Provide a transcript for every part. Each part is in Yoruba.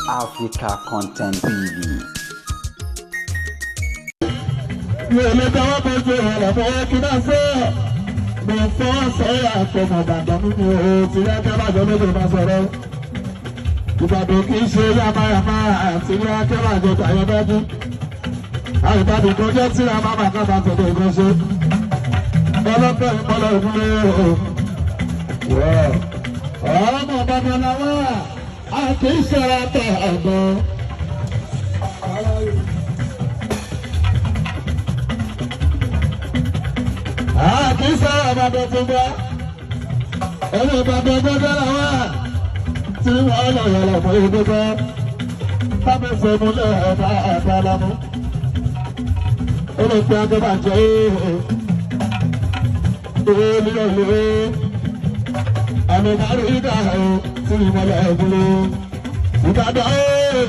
Africa Content TV. Mi ò lè tọwọ́ bójú ọ̀rọ̀ fọwọ́ kí náà sọ. Mo fọ́ sọ́yà àtọmọ̀ bàbá mi ni o ti rí akẹ́bàjọ́ lóde máa sọ̀rọ̀. Ìbàdàn kì í ṣe yamayama àti rí akẹ́bàjọ́ tàyọ̀ dájú. Àìbàdàn kan jẹ́ tí a máa máa kábàá tọ̀dọ̀ ìkan ṣe. Ọlọ́pẹ́ ìmọ̀lẹ̀ ìmúlẹ̀ o. Ọmọ bàbá làwọn a kì í ṣe ara tẹ̀ ẹ̀gbọ́n. Kì í sọ̀rọ̀ àbàdàn tó gbọ́. Ẹni ìbàdàn gbọ́dọ̀ làwọn tí wọ́n lọ yọ̀rọ̀ fún ìdúgbò. Tábìsì múlẹ̀ ẹ̀dá ẹ̀dá lámú. Ó lè pe agbẹ́bàjẹ́ ìwé olú. Àmì ìdá tí ìmọ̀lẹ̀ ẹ̀dúró. Ìbàdàn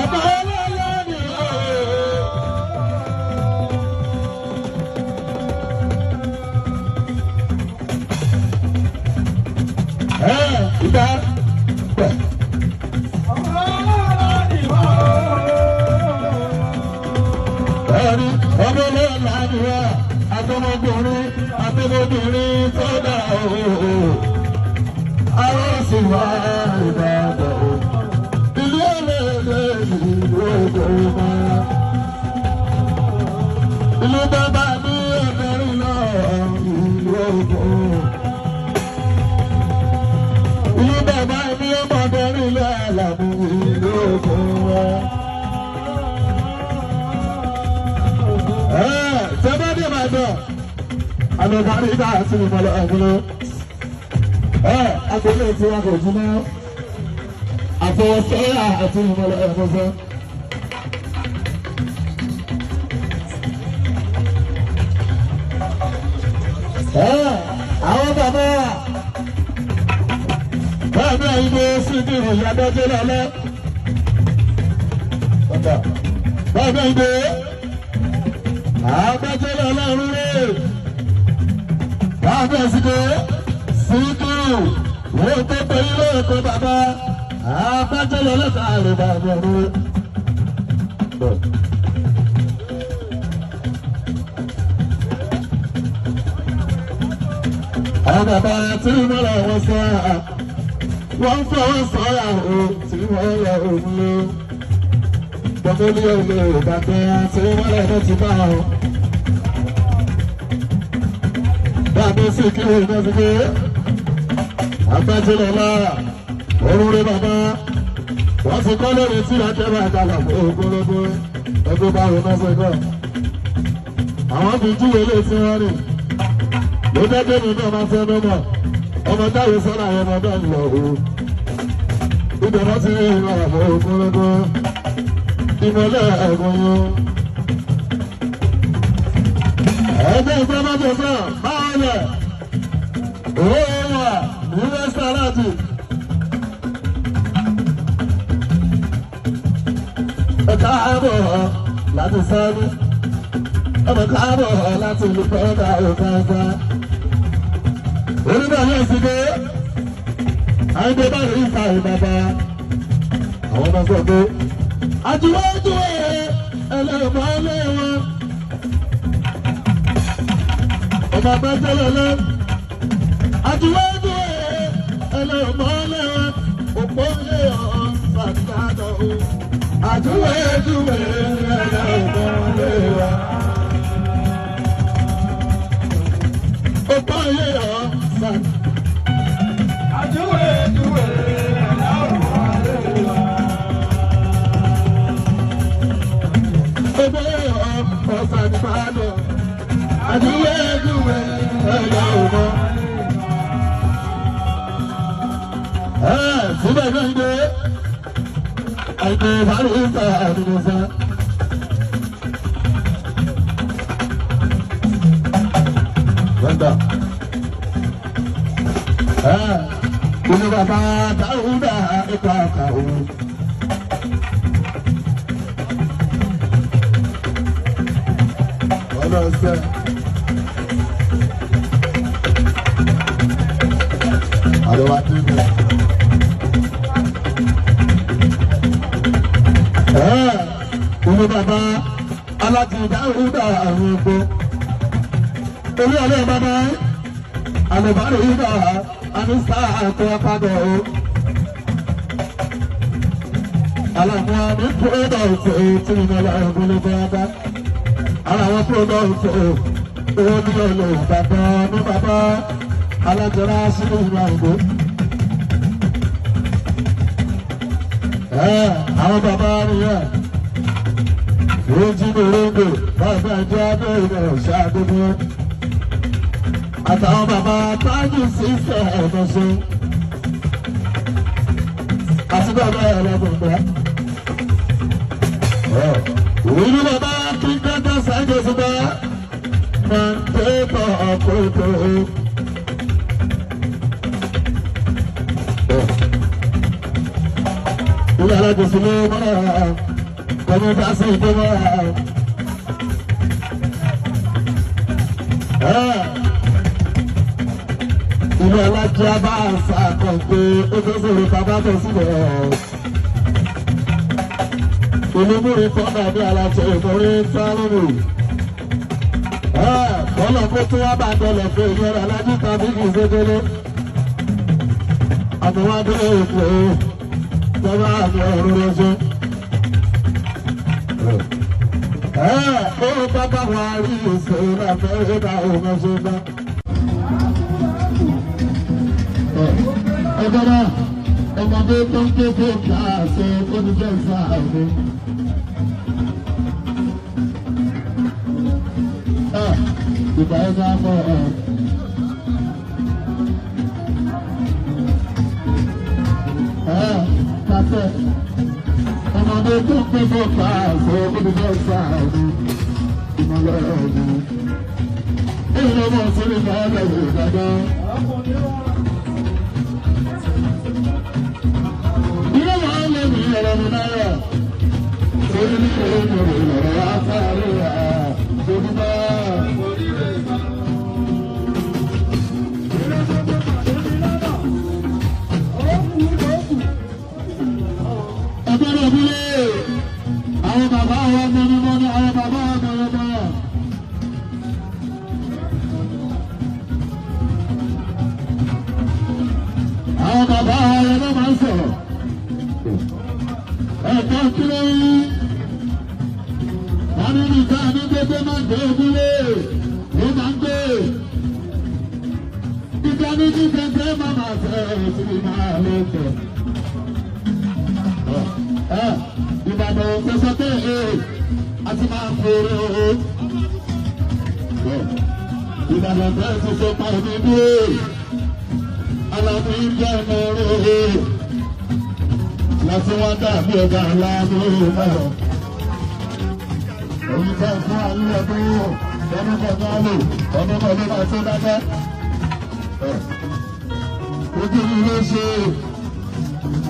ọba ọlọ́lá ni ó. Ìdá pẹ̀. Ẹni ọmọ ọlọ́lá ni wá, àtọmọkùnrin àtọmọbìnrin tó dára o. Àwọn sì wá Ìbàdàn o. Ìlú ọlọ́lẹ̀ ìlú ògbómọ. Ìlú bàbá mi ọ̀dọ́rin náà ìlú ògbómọ. Ìlú bàbá mi ọmọdérin lẹ́làmú ìlú ògbómọ. Tẹ́bá dé Ìbàdàn, àlùbárí dá sí ìmọ̀lẹ̀ ẹ̀gbọ́n. Agbolé tí wọn kò jiná. Àfọwọ́sọ́yà àti ìmọ̀lẹ̀ ẹ̀gbọ́n. Àwọn bàbá báà ní àyíké síbi ìròyìn adájọ́ lálẹ́. Báà ní àyíké adájọ́ lálẹ́ rúrẹ́. Báà ní àsìkò síkírù wọ́n tó pé ilé ẹ̀kọ́ bàbá adájọ́ lálẹ́ sáré bàbá rúrẹ́. Àwọn bàbá tí wọ́n lọ wọ́n sọ wọ́n fọwọ́ sọ́yà o tí wọ́n lọ òun ló. Gbogbo ní olè ìbàdàn tí wọ́n lọ ní ti bá o. Bàbá sì kí wọ́n iná sí pé àgbájọ́lọ́lá òun rí bàbá. Wọ́n ti kọ́ lórí tí wọ́n kẹ́ bá kalẹ̀ fún ogúnlógún ẹgbẹ́ bá wọn náà sọ́kọ̀. Àwọn fi júwe lé tí wọ́n rìn. Ló dẹ́gbẹ́ mi náà máa fẹ́ mọ́mọ́. Ọmọ táwọn sọ́nà àwọn ọmọ náà ń lọ o. Ibẹ̀ wọ́n ti rí ìran àbọ̀ ogúnlógún. Ìmọ̀lẹ̀ ẹ̀gbọ́n yẹn. Ẹgbẹ́ ìgbẹ́ mọ́tò sàn máa lẹ̀. Owó wà ní rẹ́sítọ́ráǹtì. Ẹ káàbọ̀ láti sáré. Ọmọ káàbọ̀ láti ìlú pẹ́ẹ́dà òkàǹkà. Onígbà yóò sì dé. Àyìnbó bá rí ìta ìbàbà. Àwọn ọmọ sọ pé àjùwájú ẹlẹ́mọ̀ ẹlẹ́wọ̀n. Ọmọ abẹ́jọ́lọ́lọ́. Àjùwájú ẹlẹ́mọ̀ ẹlẹ́wọ̀n. Òpó ilé ọ̀sán o. Àjùwájú ẹlẹ́mọ̀ ẹlẹ́wọ̀n. Òpó ilé ọ̀sán. Àjùwèjúwe ẹlẹ́mọ̀ ẹlẹ́wọ̀n. Òpó ilé ọ̀sán ìbàdàn. Àjùwájú ẹlẹ́mọ̀. Síbẹ̀ náà ń gbé àìpé ìbárò ìta àdúgbò sá. Gbọ́dọ̀. Olú bàbá Dáúdà ipa kàwé. Ọlọ́sẹ̀. Àlọ́ wa dín ní. Ìlú bàbá alájìdáhùdà àwọn ọgbọ. Olú ọ̀lẹ́ bàbá àlùbárò ìdá ànísà àti apádọ̀ o. Àlàmú àmì púrọ́dọ̀tì tí mo lọ ọ̀gbọ́n ló bá bá. Ara àwọn púrọ́dọ̀tì owó ní ọ̀lẹ́ bàbá ní bàbá alájọra sínú ìlú àìgbó. Àwọn bàbá nìyẹn. Ojú gbòrógbò bàbá jẹ́ abẹ́rẹ́ ọ̀ṣà gbogbo. Àtàwọn bàbá tájú sísẹ̀ ẹ̀mọ́ṣẹ́. Àti bàbá ẹlẹ́gbọ̀ngbà. Ìlú bàbá kí kẹ́kẹ́ sáájú ṣùgbọ́n máa ń tẹ́tọ̀ ọ̀kọ̀ọ̀kọ̀. Ilé alájọsí ló mọ́ra kọ́mí bá sí ìgbé mọ́ra. Ilé alájọ bá ṣàkàn pé ó fẹ́ sọ̀rọ̀ bàbá tó sílẹ̀. Ìlú múri kọ́nà bí alájọ ìmọ̀rí sálọ́mù. Bọ́lá kó tún wá bá dọ̀lọ̀ fún ìyẹn alájú tàbí kì í ṣe délé. Àtàwọn èkó tọ́lá àti ọ̀rọ̀ lọ́sọ. Ó bàbá wa rí ìṣòro náà fẹ́ bá òun ṣe bá. Ẹgbẹ́ náà, ọmọdé tó ń kéde káàṣe ó ní jẹ́ ìsáàmì. Ìgbà yẹn náà mọ̀ ọ́. Kàtẹ́ ọmọdé tó ń kéde káàṣe ó ní jẹ́ ìsáàmì. Ìmọ̀lẹ́ ọ̀gbìn. Èyí ló mọ̀ sí ní ìmọ̀lẹ́ ìgbàgbọ́. Àwọn bàbá wa mọ́nà àwọn bàbá wa mọ́nà. Àwọn bàbá wa lọ́nà máa ń sọ̀rọ̀. Ẹ̀ka kí ló ń wọ́n ní nìkan ní gbogbo máa ń gbé ogúnlé ló máa ń gbé. Ìgbà ní kí kẹ̀kẹ́ máa máa tẹ̀ ẹ́ sí máa ló tẹ̀. Ìbàdàn kò sọ pé a ti máa kórè o. Ìbàdàn bẹ́ẹ̀ ti sọ pa omi dúró. Alábí ń jẹ́ ọmọ rẹ̀ láti wá dàbí ọba aláàbò mọ̀. Èyí tẹ́ fún ayé ọdún ọdún kọ̀ọ̀kan lò ọdún kọ̀ọ̀kan máa tó dájẹ́. Ojú mi ló ṣe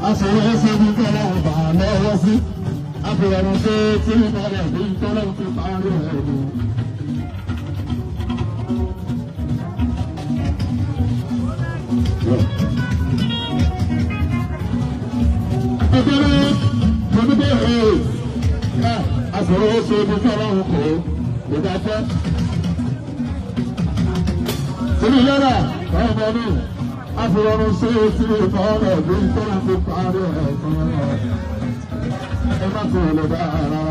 aṣòro ẹsẹ̀ mi tọ́lá ọba lọ́wọ́ sí. Àfihàn ṣe tí ìmọ̀lẹ̀ bí tọ́lá ti parí ẹ̀rù. Àsọ̀rọ̀ oṣù omi tí ọlọ́run kò kò dájẹ́. Sínú yàrá ọmọ mi, àfihàn ṣe é sí ìfọ̀rọ̀ bí tọ́lá ti parí ẹ̀sán rẹ̀. Ẹ má ti rìn lọ́dọ̀ rárá.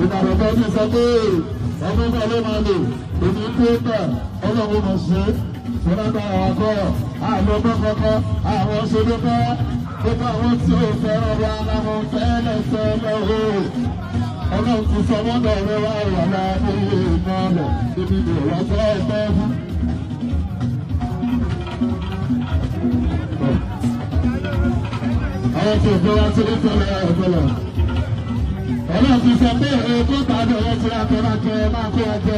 Ìbàdàn bá ti sọ pé ọdún náà ló máa lò, èmi ń dé bẹ̀, ọlọ́run mọ̀ ṣe. Sọ́dọ̀ àwọn akọ́, àlọ́ kọ́kọ́, àwọn ṣe ló bá. Gbogbo àwọn tí ó fẹ́ràn wa làwọn fẹ́lẹ̀ fẹ́lẹ̀ o. Ọlọ́run ti sọ wọ́n lọ́rẹ́ wá wà láàbí ìmọ̀lẹ̀ níbi ìwà fẹ́ fẹ́ fún. Àwọn tí ò fẹ́ wá sí fẹ́lẹ̀ fẹ́lẹ̀. Ọlọ́run ti sọ pé èkó tàbí ọ̀rẹ́ tí a tọ́ra jẹ máa kó wa jẹ.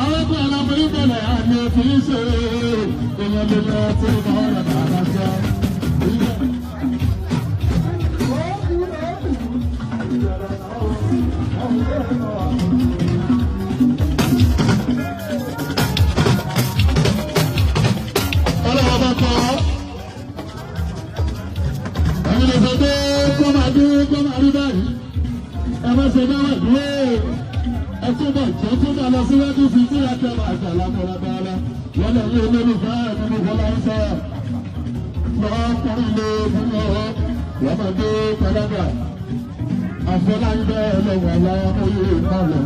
Àwọn kan lọ́mọ ìbẹ̀rẹ̀ àmì kì í ṣe èèyàn lè lọ sí ìmọ̀lẹ̀ bàbá jẹ. Ọlọ́wọ́ bá kọ́ ẹni lè sọ pé kó máa dé kó máa rí báyìí. Ẹ má ṣe dáwọ́ ìdúró. Ẹ túbọ̀ jẹ́ túbọ̀ lọ síwájú sí tí a tẹ̀ máa gbà lámúradára. Lọ́lẹ̀ yìí olólùfẹ́ ẹni Bọ́lá ń sọ. Lọ́kùnrin lè dúró lọ́mọdé tẹ́lẹ̀gbà. Àfọláńgbẹ́ ẹlẹ́wọ̀n aláwọ̀ yìí ń bọ̀ lọ.